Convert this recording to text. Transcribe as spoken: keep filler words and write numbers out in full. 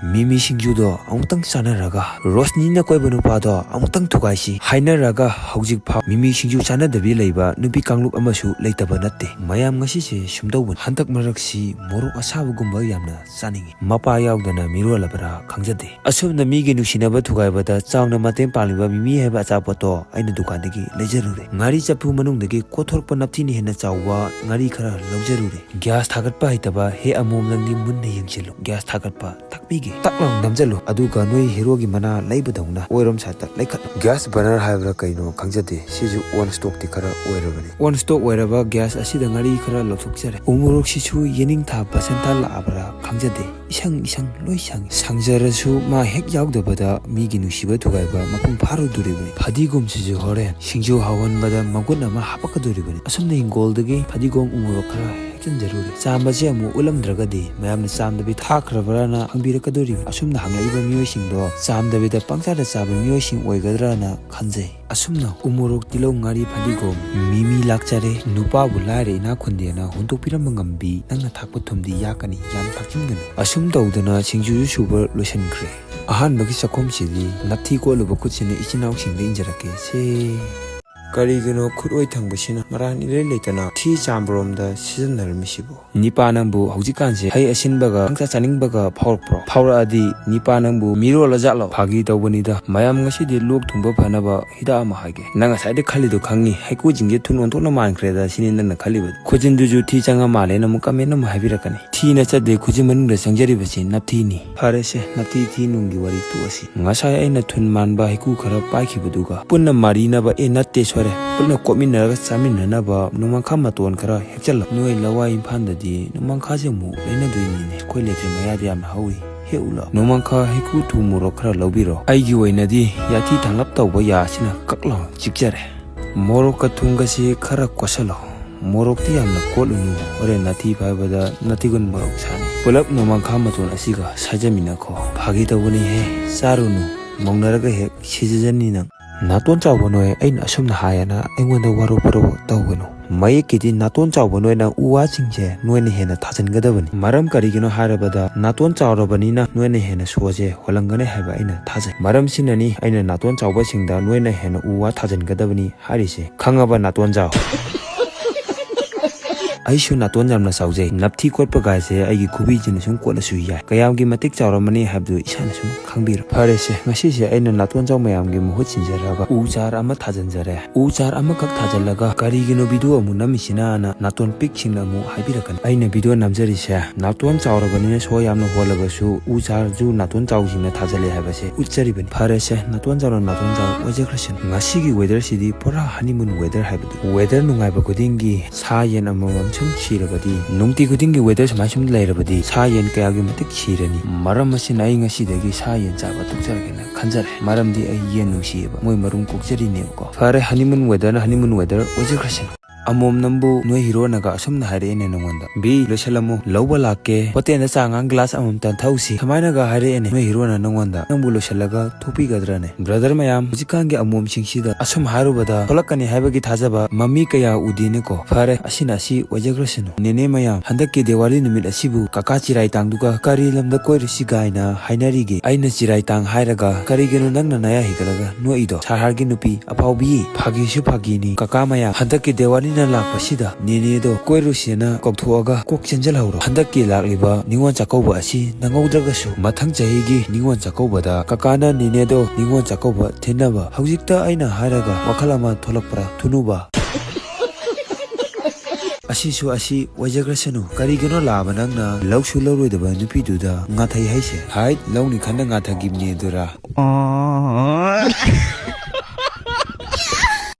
ꯃꯤꯃꯤ ꯁꯤꯡꯖꯨꯗꯣ ꯑꯃꯨꯛꯇꯪ ꯆꯥꯅꯔꯒ ꯔꯣꯁꯅꯤꯅ ꯀꯣꯏꯕ ꯅꯨꯄꯥꯗꯣ ꯑꯃꯨꯛꯇꯪ ꯊꯨꯒꯥꯏꯁꯤ꯫ ꯍꯥꯏꯅꯔꯒ ꯍꯧꯖꯤꯛ ꯐꯥꯎ ꯃꯤꯃꯤ ꯁꯤꯡꯖꯨ ꯆꯥꯅꯗꯕꯤ ꯂꯩꯕ ꯅꯨꯄꯤ ꯀꯥꯡꯂꯨꯞ ꯑꯃꯁꯨ ꯂꯩꯇꯕ ꯅꯠꯇꯦ꯫ ꯃꯌꯥꯝ ꯉꯁꯤꯁꯦ ꯁꯨꯝꯗꯧꯕꯅꯤ꯫ ꯍꯟꯗꯛ ꯃꯔꯛꯁꯤ ꯃꯣꯔꯣꯛ ꯑꯁꯥꯕꯒꯨꯝꯕ ꯌꯥꯝꯅ ꯆꯥꯅꯤꯡꯉꯤ꯫ ꯃꯄꯥ ꯌꯥꯎꯗꯅ ꯃꯤꯔꯣꯜꯂꯕ꯭ꯔꯥ ꯈꯪꯖꯗꯦ꯫ ꯑꯁꯨꯝꯅ ꯃꯤꯒꯤ ꯅꯨꯡꯁꯤꯅꯕ ꯊꯨꯒꯥꯏꯕꯗ ꯆꯥꯎꯅ ꯃꯇꯦꯡ ꯄꯥꯡꯂꯤꯕ ꯃꯤꯃꯤ ꯍꯥꯏꯕ ꯑꯆꯥꯄꯣꯠꯇꯣ ꯑꯩꯅ ꯗꯨꯀꯥꯟꯗꯒꯤ ꯂꯩꯖꯔꯨꯔꯦ꯫ ꯉꯥꯔꯤ ꯆꯐꯨ ꯃꯅꯨꯡꯗꯒꯤ ꯀꯣꯊꯣꯔꯛꯄ ꯅꯞꯊꯤꯅ ꯍꯦꯟꯅ ꯆꯥꯎꯕ ꯉꯥꯔꯤ ꯈꯔ ꯂꯧꯖꯔꯨꯔꯦ꯫ ꯒ꯭ꯌꯥꯁ ꯊꯥꯒꯠꯄ ꯍꯩꯇꯕ ꯍꯦ ꯑꯃꯣꯝ, ꯅꯪꯗꯤ ꯃꯨꯟꯅ ꯌꯦꯡꯁꯤꯜꯂꯨ꯫ ꯒ꯭ꯌꯥꯁ ꯊꯥꯒꯠꯄ ꯇꯥꯛꯄꯤꯒꯦ꯫ ꯇꯛ ꯂꯥꯎ ꯅꯝꯖꯜꯂꯨ꯫ ꯑꯗꯨꯒ ꯅꯣꯏ ꯍꯦꯔꯣꯒꯤ ꯃꯅꯥ ꯂꯩꯕꯗꯧꯅ ꯑꯣꯏꯔꯣꯝ ꯁꯥꯏꯠꯇ ꯂꯩꯈꯠꯂꯨ꯫ ꯒ꯭ꯌꯥꯁ ꯕꯔꯅꯔ ꯍꯥꯏꯕ꯭ꯔꯥ ꯀꯩꯅꯣ ꯈꯪꯖꯗꯦ, ꯁꯤꯁꯨ ꯑꯣꯟ ꯁ꯭ꯇꯣꯛꯇꯤ ꯈꯔ ꯑꯣꯏꯔꯕꯅꯤ꯫ ꯑꯣꯟ ꯁ꯭ꯇꯣꯛ ꯑꯣꯏꯔꯕ ꯒ꯭ꯌꯥꯁ ꯑꯁꯤꯗ ꯉꯥꯔꯤ ꯈꯔ ꯂꯧꯊꯣꯛꯆꯔꯦ꯫ ꯎꯃꯣꯔꯣꯛꯁꯤꯁꯨ ꯌꯦꯅꯤꯡꯊꯥ ꯕꯁꯟꯇ ꯂꯥꯛꯑꯕ꯭ꯔꯥ ꯈꯪꯖꯗꯦ꯫ ꯏꯁꯪ ꯏꯁꯪ ꯂꯣꯏ ꯁꯪꯉꯤ꯫ ꯁꯪꯖꯔꯁꯨ ꯃꯥ ꯍꯦꯛ ꯌꯥꯎꯗꯕꯗ ꯃꯤꯒꯤ ꯅꯨꯡꯁꯤꯕ ꯊꯨꯒꯥꯏꯕ ꯃꯄꯨꯡ ꯐꯥꯔꯣꯏꯗꯣꯔꯤꯕꯅꯤ꯫ ꯐꯗꯤꯒꯣꯝꯁꯤꯁꯨ ꯍꯣꯔꯦꯟ ꯁꯤꯡꯖꯨ ꯍꯧꯍꯟꯕꯗ ꯃꯒꯨꯟ ꯑꯃ ꯍꯥꯄꯛꯀꯗꯣꯔꯤꯕꯅꯤ꯫ ꯑꯁꯨꯝꯅ ꯍꯤꯡꯒꯣꯜꯗꯒꯤ ꯐꯗꯤꯒꯣꯝ ꯎꯃꯣꯔꯣꯛ ꯈꯔ ꯍꯦꯛꯆꯟꯖꯔꯨꯔꯦ꯫ ꯆꯥꯝꯕꯁꯦ ꯑꯃꯨꯛ ꯎꯠꯂꯝꯗ꯭ꯔꯒꯗꯤ ꯃꯌꯥꯝꯅ ꯆꯥꯝꯗꯕꯤ ꯊꯥꯈ꯭ꯔꯕ꯭ꯔꯥꯅ ꯍꯪꯕꯤꯔꯛꯀꯗꯣꯔꯤꯕꯅꯤ꯫ ꯑꯁꯨꯝꯅ ꯍꯪꯂꯛꯏꯕ ꯃꯤꯑꯣꯏꯁꯤꯡꯗꯣ ꯆꯥꯝꯗꯕꯤꯗ ꯄꯪꯆꯥꯗ ꯆꯥꯕ ꯃꯤꯑꯣꯏꯁꯤꯡ ꯑꯣꯏꯒꯗ꯭ꯔꯥꯅ ꯈꯟꯖꯩ꯫ ꯑꯁꯨꯝꯅ ꯎꯃꯣꯔꯣꯛ, ꯇꯤꯜꯍꯧ, ꯉꯥꯔꯤ, ꯐꯗꯤꯒꯣꯝ, ꯃꯤꯃꯤ ꯂꯥꯛꯆꯔꯦ꯫ ꯅꯨꯄꯥꯕꯨ ꯂꯥꯏꯔ ꯏꯅꯥꯛ ꯈꯨꯟꯗꯦꯅ ꯍꯨꯟꯗꯣꯛꯄꯤꯔꯝꯕ ꯉꯝꯕꯤ, ꯅꯪꯅ ꯊꯥꯛꯄ ꯊꯨꯝꯗꯤ ꯌꯥꯛꯀꯅꯤ, ꯌꯥꯝ ꯊꯥꯛꯆꯤꯟꯒꯅꯨ꯫ ꯑꯁꯨꯝ ꯇꯧꯗꯅ ꯁꯤꯡꯖꯨꯁꯨ ꯁꯨꯕ ꯂꯣꯏꯁꯤꯟꯈ꯭ꯔꯦ꯫ ꯑꯍꯥꯟꯕꯒꯤ ꯆꯥꯛꯈꯨꯝꯁꯤꯗꯤ ꯅꯞꯊꯤ ꯀꯣꯠꯂꯨꯕ ꯈꯨꯠꯁꯤꯅ ꯏꯆꯤꯟ ꯏꯅꯥꯎꯁꯤꯡꯗ ꯏꯟꯖꯔꯛꯀꯦ ꯁꯦ꯫ ꯀꯔꯤꯒꯤꯅꯣ ꯈꯨꯠꯑꯣꯏ ꯊꯪꯕꯁꯤꯅ ꯃꯔꯥꯟ ꯏꯔꯩ ꯂꯩꯇꯅ ꯊꯤ ꯆꯥꯝꯕꯔꯣꯝꯗ ꯁꯤꯖꯤꯟꯅꯔꯝꯃꯤꯁꯤꯕꯨ? ꯅꯤꯄꯥ ꯅꯪꯕꯨ ꯍꯧꯖꯤꯛꯀꯥꯟꯁꯦ ꯍꯩ ꯑꯁꯤꯟꯕꯒ ꯄꯪꯆꯥ ꯆꯥꯅꯤꯡꯕꯒ ꯐꯥꯎꯔꯛꯄ꯭ꯔꯣ? ꯐꯥꯎꯔꯛꯑꯗꯤ ꯅꯤꯄꯥ ꯅꯪꯕꯨ ꯃꯤꯔꯣꯜꯂꯖꯥꯠꯂꯣ? ꯐꯥꯒꯤ ꯇꯧꯕꯅꯤꯗ꯫ ꯃꯌꯥꯝ ꯉꯁꯤꯗꯤ ꯂꯣꯛ ꯊꯨꯡꯕ ꯐꯅꯕ ꯍꯤꯗꯥꯛ ꯑꯃ ꯍꯥꯏꯒꯦ꯫ ꯅꯪ ꯉꯁꯥꯏꯗꯩ ꯈꯜꯂꯤꯗꯣ ꯈꯪꯉꯤ꯫ ꯍꯩꯀꯨꯁꯤꯡꯁꯦ ꯊꯨꯟ ꯑꯣꯟꯊꯣꯛꯅ ꯃꯥꯟꯈ꯭ꯔꯦꯗ ꯁꯤꯅꯤ ꯅꯪꯅ ꯈꯜꯂꯤꯕꯗꯣ꯫ ꯈꯨꯖꯤꯟꯗꯨꯁꯨ ꯊꯤ ꯆꯪꯉ ꯃꯥꯜꯂꯦꯅ ꯑꯃꯨꯛ ꯀꯃꯦꯟ ꯑꯃ ꯍꯥꯏꯕꯤꯔꯛꯀꯅꯤ꯫ ꯊꯤ ꯅꯠꯆꯗꯦ, ꯈꯨꯖꯤꯟ ꯃꯅꯨꯡꯗ ꯆꯪꯖꯔꯤꯕꯁꯤ ꯅꯞꯊꯤꯅꯤ꯫ ꯐꯔꯦꯁꯦ, ꯅꯞꯊꯤ ꯊꯤ ꯅꯨꯡꯒꯤ ꯋꯥꯔꯤ ꯇꯣꯛꯑꯁꯤ꯫ ꯉꯁꯥꯏ ꯑꯩꯅ ꯊꯨꯟ ꯃꯥꯟꯕ ꯍꯩꯀꯨ ꯈꯔ ꯄꯥꯏꯈꯤꯕꯗꯨꯒ ꯄꯨꯟꯅ ꯃꯥꯔꯤꯅꯕ, ꯑꯦ ꯅꯠꯇꯦ, ꯁꯣꯏꯔꯦ, ꯄꯨꯟꯅ ꯀꯣꯠꯃꯤꯟꯅꯔꯒ ꯆꯥꯃꯤꯟꯅꯅꯕ ꯅꯣꯡꯃꯥꯡꯈꯥ ꯃꯇꯣꯟ ꯈꯔ ꯍꯦꯛꯆꯜꯂꯣ꯫ ꯅꯣꯏ ꯂꯋꯥꯏ ꯏꯝꯐꯥꯜꯗꯗꯤ ꯅꯣꯡꯃꯥꯡꯈꯥꯁꯦ ꯑꯃꯨꯛ ꯂꯩꯅꯗꯣꯏꯅꯤꯅꯦ꯫ ꯑꯩꯈꯣꯏ ꯂꯩꯇ꯭ꯔꯤ ꯃꯌꯥꯗ ꯌꯥꯝꯅ ꯍꯧꯏ꯫ ꯍꯦꯛꯎ ꯂꯥꯎ꯫ ꯅꯣꯡꯃꯥꯡꯈꯥ, ꯍꯩꯀꯨ, ꯊꯨꯝ ꯃꯣꯔꯣꯛ ꯈꯔ ꯂꯧꯕꯤꯔꯣ꯫ ꯑꯩꯒꯤ ꯑꯣꯏꯅꯗꯤ ꯌꯥꯊꯤ ꯊꯥꯡꯂꯞ ꯇꯧꯕ ꯌꯥꯁꯤꯅ ꯀꯛ ꯂꯥꯎ ꯆꯤꯛꯆꯔꯦ꯫ ꯃꯣꯔꯣꯛꯀ ꯊꯨꯝꯒꯁꯤ ꯈꯔ ꯀꯣꯠꯁꯜꯂꯣ꯫ ꯃꯣꯔꯣꯛꯇꯤ ꯌꯥꯝꯅ ꯀꯣꯠꯂꯨꯅꯨ, ꯍꯣꯔꯦꯟ ꯅꯥꯊꯤ ꯐꯥꯏꯕꯗ ꯅꯥꯊꯤꯒꯨꯟ ꯃꯣꯔꯣꯛ ꯁꯥꯅꯤ꯫ ꯄꯨꯂꯞ ꯅꯣꯡꯃꯥꯡꯈꯥ ꯃꯇꯣꯟ ꯑꯁꯤꯒ ꯁꯥꯏꯖꯃꯤꯟꯅꯈꯣ꯫ ꯐꯥꯒꯤ ꯇꯧꯕꯅꯤꯍꯦ, ꯆꯥꯔꯨꯅꯨ, ꯃꯧꯅꯔꯒ ꯍꯦꯛ ꯁꯤꯖꯖꯅꯤ ꯅꯪ꯫ ꯅꯥꯇꯣꯟ ꯆꯥꯎꯕ ꯅꯣꯏ, ꯑꯩꯅ ꯑꯁꯨꯝꯅ ꯍꯥꯏꯌꯦꯅ ꯑꯩꯉꯣꯟꯗ ꯋꯥꯔꯧ ꯄꯨꯔꯧ ꯇꯧꯒꯅꯨ꯫ ꯃꯌꯦꯛꯀꯤꯗꯤ ꯅꯥꯇꯣꯟ ꯆꯥꯎꯕ ꯅꯣꯏꯅ ꯎ ꯋꯥꯁꯤꯡꯁꯦ ꯅꯣꯏꯅ ꯍꯦꯟꯅ ꯊꯥꯖꯤꯟꯒꯗꯕꯅꯤ꯫ ꯃꯔꯝ ꯀꯔꯤꯒꯤꯅꯣ ꯍꯥꯏꯔꯕꯗ ꯅꯥꯇꯣꯟ ꯆꯥꯎꯔꯕꯅꯤꯅ ꯅꯣꯏꯅ ꯍꯦꯟꯅ ꯁꯣꯁꯦ ꯍꯣꯜꯂꯝꯒꯅꯤ ꯍꯥꯏꯕ ꯑꯩꯅ ꯊꯥꯖꯩ꯫ ꯃꯔꯝꯁꯤꯅꯅꯤ ꯑꯩꯅ ꯅꯥꯇꯣꯟ ꯆꯥꯎꯕꯁꯤꯡꯗ ꯅꯣꯏꯅ ꯍꯦꯟꯅ ꯎ ꯋꯥ ꯊꯥꯖꯤꯟꯒꯗꯕꯅꯤ ꯍꯥꯏꯔꯤꯁꯦ꯫ ꯈꯪꯉꯕ ꯅꯥꯇꯣꯟ ꯆꯥꯎ? ꯑꯩꯁꯨ ꯅꯥꯇꯣꯟ ꯌꯥꯝꯅ ꯆꯥꯎꯖꯩ꯫ ꯅꯞꯊꯤ ꯀꯣꯠꯄ ꯀꯥꯏꯁꯦ ꯑꯩꯒꯤ ꯈꯨꯕꯤꯁꯤꯅ ꯁꯨꯝ ꯀꯣꯠꯂꯁꯨ ꯌꯥꯏ꯫ ꯀꯌꯥꯝꯒꯤ ꯃꯇꯤꯛ ꯆꯥꯎꯔꯝꯃꯅꯤ ꯍꯥꯏꯕꯗꯨ ꯏꯁꯥꯅ ꯁꯨꯝ ꯈꯪꯕꯤꯔꯣ꯫ ꯐꯔꯦꯁꯦ, ꯉꯁꯤꯁꯦ ꯑꯩꯅ ꯅꯥꯇꯣꯟ ꯆꯥꯎ ꯃꯌꯥꯝꯒꯤ ꯃꯍꯨꯠ ꯁꯤꯟꯖꯔꯒ ꯎ ꯆꯥꯔ ꯑꯃ ꯊꯥꯖꯤꯟꯖꯔꯦ꯫ ꯎ ꯆꯥꯔ ꯑꯃꯈꯛ ꯊꯥꯖꯤꯜꯂꯒ ꯀꯔꯤꯒꯤꯅꯣ ꯚꯤꯗꯤꯑꯣ ꯑꯃꯨꯛ ꯅꯝꯃꯤꯁꯤꯅꯥꯅ ꯅꯥꯇꯣꯟ ꯄꯤꯛꯁꯤꯡꯅ ꯑꯃꯨꯛ ꯍꯥꯏꯕꯤꯔꯛꯀꯅꯤ꯫ ꯑꯩꯅ ꯚꯤꯗꯤꯑꯣ ꯅꯝꯖꯔꯤꯁꯦ ꯅꯥꯇꯣꯟ ꯆꯥꯎꯔꯕꯅꯤꯅ ꯁꯣ ꯌꯥꯝꯅ ꯍꯣꯜꯂꯕꯁꯨ ꯎ ꯆꯥꯔꯁꯨ ꯅꯥꯇꯣꯟ ꯆꯥꯎꯁꯤꯡꯅ ꯊꯥꯖꯤꯜꯂꯦ ꯍꯥꯏꯕꯁꯦ ꯎꯠꯆꯔꯤꯕꯅꯤ꯫ ꯐꯔꯦꯁꯦ, ꯅꯥꯇꯣꯟ ꯆꯥꯎꯅ ꯅꯥꯇꯣꯟ ꯆꯥꯎ ꯑꯣꯏꯖꯈ꯭ꯔꯁꯅꯨ꯫ ꯉꯁꯤꯒꯤ ꯋꯦꯗꯔꯁꯤꯗꯤ ꯄꯨꯔꯥ ꯍꯅꯤꯃꯨꯟ ꯋꯦꯗꯔ ꯍꯥꯏꯕꯗꯨ꯫ ꯋꯦꯗꯔ ꯅꯨꯡꯉꯥꯏꯕ ꯈꯨꯗꯤꯡꯒꯤ ꯁꯥ ꯌꯦꯟ ꯑꯃꯃꯝ ꯁꯨꯝ ꯁꯤꯔꯕꯗꯤ, ꯅꯨꯡꯇꯤ ꯈꯨꯗꯤꯡꯒꯤ ꯋꯦꯗꯔ ꯁꯨꯃꯥꯏ ꯁꯨꯝ ꯂꯩꯔꯕꯗꯤ ꯁꯥ ꯌꯦꯟ ꯀꯌꯥꯒꯤ ꯃꯇꯤꯛ ꯁꯤꯔꯅꯤ꯫ ꯃꯔꯝ ꯑꯁꯤꯅ ꯑꯩ ꯉꯁꯤꯗꯒꯤ ꯁꯥ ꯌꯦꯟ ꯆꯥꯕ ꯇꯣꯛꯆꯔꯒꯦꯅ ꯈꯟꯖꯔꯦ꯫ ꯃꯔꯝꯗꯤ ꯑꯩ ꯌꯦꯟ ꯅꯨꯡꯁꯤꯌꯦꯕ, ꯃꯣꯏ ꯃꯔꯨꯝ ꯀꯣꯛꯆꯔꯤꯅꯦꯕꯀꯣ꯫ ꯐꯔꯦ, ꯍꯅꯤꯃꯨꯟ ꯋꯦꯗꯔꯅ ꯍꯅꯤꯃꯨꯟ ꯋꯦꯗꯔ ꯑꯣꯏꯖꯈ꯭ꯔꯁꯅꯨ꯫ ꯑꯃꯣꯝ ꯅꯪꯕꯨ ꯅꯣꯏ ꯍꯤꯔꯣꯅꯒ ꯑꯁꯨꯝꯅ ꯍꯥꯏꯔꯛꯑꯦꯅꯦ ꯅꯉꯣꯟꯗ, "ꯕꯤ, ꯂꯣꯏꯁꯜꯂꯝꯃꯨ, ꯂꯧꯕ ꯂꯥꯛꯀꯦ, ꯍꯣꯇꯦꯜꯗ ꯆꯥ ꯉꯥꯡ ꯒ꯭ꯂꯥꯁ ꯑꯃꯃꯝꯇꯪ ꯊꯛꯎꯁꯤ" ꯁꯨꯃꯥꯏꯅꯒ ꯍꯥꯏꯔꯛꯑꯦꯅꯦ ꯅꯣꯏ ꯍꯤꯔꯣꯅ ꯅꯉꯣꯟꯗ꯫ ꯅꯪꯕꯨ ꯂꯣꯏꯁꯜꯂꯒ ꯊꯣꯛꯄꯤꯒꯗ꯭ꯔꯅꯦ? ꯕ꯭ꯔꯗꯔ ꯃꯌꯥꯝ, ꯍꯧꯖꯤꯛꯀꯥꯟꯒꯤ ꯑꯃꯣꯝꯁꯤꯡꯁꯤꯗ ꯑꯁꯨꯝ ꯍꯥꯏꯔꯨꯕꯗ ꯊꯣꯛꯂꯛꯀꯅꯤ ꯍꯥꯏꯕꯒꯤ ꯊꯥꯖꯕ ꯃꯃꯤ ꯀꯌꯥ ꯎꯗꯦꯅꯦꯀꯣ꯫ ꯐꯔꯦ, ꯑꯁꯤꯅ ꯑꯁꯤ ꯑꯣꯏꯖꯈ꯭ꯔꯁꯅꯨ꯫ ꯅꯦꯅꯦ ꯃꯌꯥꯝ, ꯍꯟꯗꯛꯀꯤ ꯗꯤꯋꯥꯂꯤ ꯅꯨꯃꯤꯠ ꯑꯁꯤꯕꯨ ꯀꯀꯥ ꯆꯤꯔꯥꯏ ꯇꯥꯡꯗꯨꯒ ꯀꯔꯤ ꯂꯝꯗ ꯀꯣꯏꯔꯨꯁꯤ ꯒꯥꯏꯅ ꯍꯥꯏꯅꯔꯤꯒꯦ? ꯑꯩꯅ ꯆꯤꯔꯥꯏ ꯇꯥꯡ ꯍꯥꯏꯔꯒ ꯀꯔꯤꯒꯤꯅꯣ ꯅꯪꯅ ꯅꯌꯥ ꯍꯤꯒꯠꯂꯒ ꯅꯣꯛꯏꯗꯣ? ꯁꯍꯔꯒꯤ ꯅꯨꯄꯤ ꯑꯐꯥꯎꯕꯤ, ꯐꯥꯒꯤꯁꯨ ꯐꯥꯒꯤꯅꯤ꯫ ꯀꯀꯥ ꯃꯌꯥꯝ, ꯍꯟꯗꯛꯀꯤ ꯗꯤꯋꯥꯂꯤꯅ ꯂꯥꯛꯄꯁꯤꯗ ꯅꯦꯅꯦꯗꯣ ꯀꯣꯏꯔꯨꯁꯦꯅ ꯀꯧꯊꯣꯛꯑꯒ ꯀꯣꯛ ꯆꯦꯟꯖꯜꯍꯧꯔꯣ꯫ ꯍꯟꯗꯛꯀꯤ ꯂꯥꯛꯂꯤꯕ ꯅꯤꯉꯣꯜ ꯆꯥꯛꯀꯧꯕ ꯑꯁꯤ ꯅꯪꯍꯧꯗ꯭ꯔꯒꯁꯨ ꯃꯊꯪ ꯆꯍꯤꯒꯤ ꯅꯤꯉꯣꯜ ꯆꯥꯛꯀꯧꯕꯗ ꯀꯀꯥꯅ ꯅꯦꯅꯦꯗꯣ ꯅꯤꯉꯣꯜ ꯆꯥꯛꯀꯧꯕ ꯊꯤꯟꯅꯕ꯫ ꯍꯧꯖꯤꯛꯇ ꯑꯩꯅ ꯍꯥꯏꯔꯒ ꯋꯥꯈꯜ ꯑꯃ ꯊꯣꯛꯂꯛꯄ꯭ꯔꯥ? ꯊꯨꯅꯨꯕ꯫ ꯑꯁꯤꯁꯨ ꯑꯁꯤ ꯑꯣꯏꯖꯈ꯭ꯔꯁꯅꯨ꯫ ꯀꯔꯤꯒꯤꯅꯣ ꯂꯥꯛꯑꯕ ꯅꯪꯅ ꯂꯧꯁꯨ ꯂꯧꯔꯣꯏꯗꯕ ꯅꯨꯄꯤꯗꯨꯗ ꯉꯥꯊꯩ ꯍꯥꯏꯁꯦ? ꯍꯥꯏꯠ, ꯂꯧꯅꯤ ꯈꯟꯅ ꯉꯥꯊꯒꯤꯕꯅꯦ ꯑꯗꯨꯔꯥ?